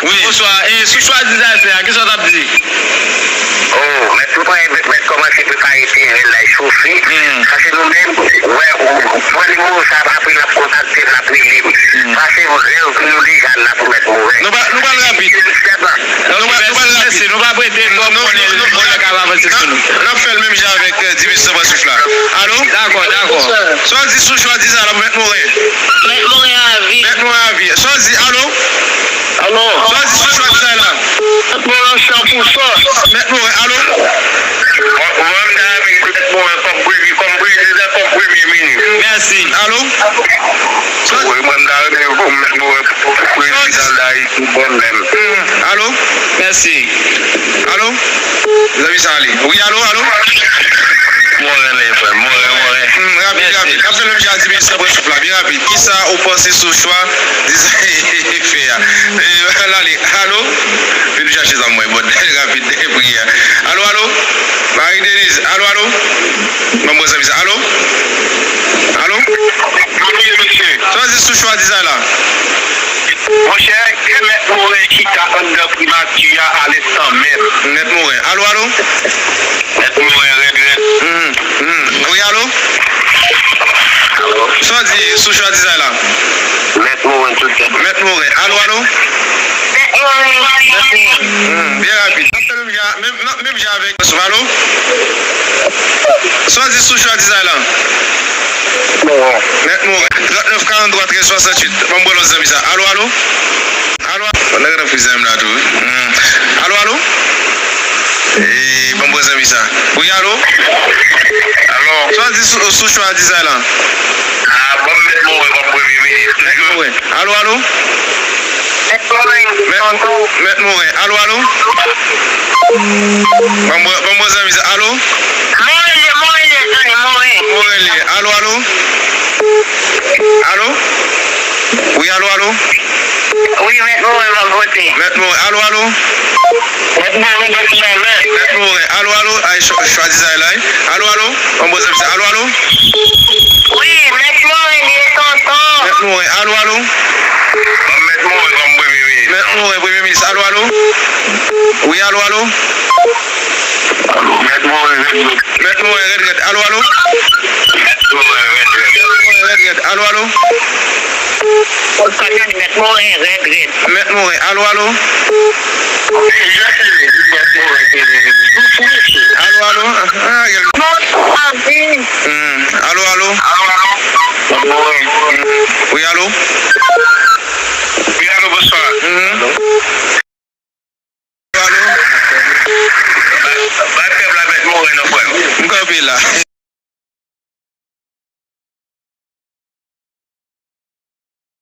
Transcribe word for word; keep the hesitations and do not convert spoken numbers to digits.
Wi. Bonswa. E sou chwa dizay fè a, kisa w t ap di? Oh, mèt, mèt, mèt kòmanse prepare teren la, l chofe. Hmm. Sa se nou menm, wè, ou, ou pran nimewo sa, apre l ap kontakte m, l ap rele m. Hmm. Sa se rèv nou deja la pou mèt Moren. Nou pa, nou pral rapid. Nou pa, nou pral rapid. Mèsi, nou pa prete twòp konnen lè k ap avanse sou nou. N ap fè l menm jan avèk, euh, Dimitri Sanpransouf la. Alo? Dakò, dakò. Sa w di sou chwa dizay la pou mèt Moren? Mèt Moren avi. Mèt Moren avi. Sa w di, alo? Alo. Sa w di sou chwa dizay la? Mèt Moren san pou san. Mèt Moren, alo? Mwen, mwen, m ta renmen mèt Moren kòm premye, kòm prezidan, kòm premye minis. Mèsi. Alo? Wi, mwen, m ta renmen pou mèt Moren prezidan Dayiti, bon menm. Hmm, alo? Mèsi. Alo? Zanmi sa ale. Wi, alo, alo? Moren, lè frè, Moren, Moren. Hmm, rapid, rapid. N ap fè l menm jan a Dimitri Sanpransouf la, byen rapid. Kisa ou panse sou chwa dizay fè a? Eh, l ale. Alo? Vin chache sa mwen, bon, rapid, priyè. Alo, alo? Marie Denise, alo, alo? Ban m wè zanmi sa. Alo? Alo? Wi, mesye. Sa w di sou chwa dizay la? Monchè, ke mèt Moren chita anndan primati a a lenstan menm. Mèt Moren. Alo, alo? Mèt Moren rèd, rèd. Mhm, mhm. Wi, alo? Alo? Sa w di sou chwa dizay la? Mèt Moren tout tèt. Mèt Moren. Alo, alo? Mèt Moren. Mhm, byen rapid. N ap fè menm jan, menm, menm jan avèk. Alo? Sa w di sou chwa dizay la? Moren. Mèt Moren. Trannèf karanntrwa trèz swasanntuit. Ban m wè lòt zanmi sa. Alo, alo? Alo, alo? Nèg nan prizon la tou. Hmm. Alo, alo? Eh, ban m pran zanmi sa. Wi, alo? Alo? Sa w di sou, sou chwa dizay la? Ah, ban m mèt Moren kòm premye minis toujou. Mèt Moren. Alo, alo? Mèt Moren, tonton. Mèt Moren. Alo, alo? Ban m pran, ban m pran zanmi sa. Alo? Moren li ye, Moren li ye, Johnny, Moren. Moren li ye. Alo, alo? Alo? Wi, alo, alo? Wi, mèt Moren, m ap vote. Mèt Moren, alo, alo? Mèt Moren, mèt Moren. Mèt Moren, alo, alo? Ay, chwa, chwa dizay la, wi. Alo, alo? Ban m poze misye. Alo, alo? Wi, mèt Moren, li ye tonton. Mèt Moren, alo, alo? Ban mèt Moren kòm premye minis. Mèt Moren, premye minis. Alo, alo? Wi, alo, alo? Alo, mèt Moren, mèt Moren. Mèt Moren rèd rèd. Alo, alo? Mèt Moren rèd rèd. Mèt Moren rèd rèd. Alo, alo? Mèt Moren rèd rèd. Mèt Moren. Alo, alo? Alo, alo? Ah, gèl. Hmm. Alo, alo? Mèt Moren. Hmm. Wi, alo? Wi, alo, bonswa. Mhm. Alo? Bay pèp la mèt Moren non, frè m. M kanpe la.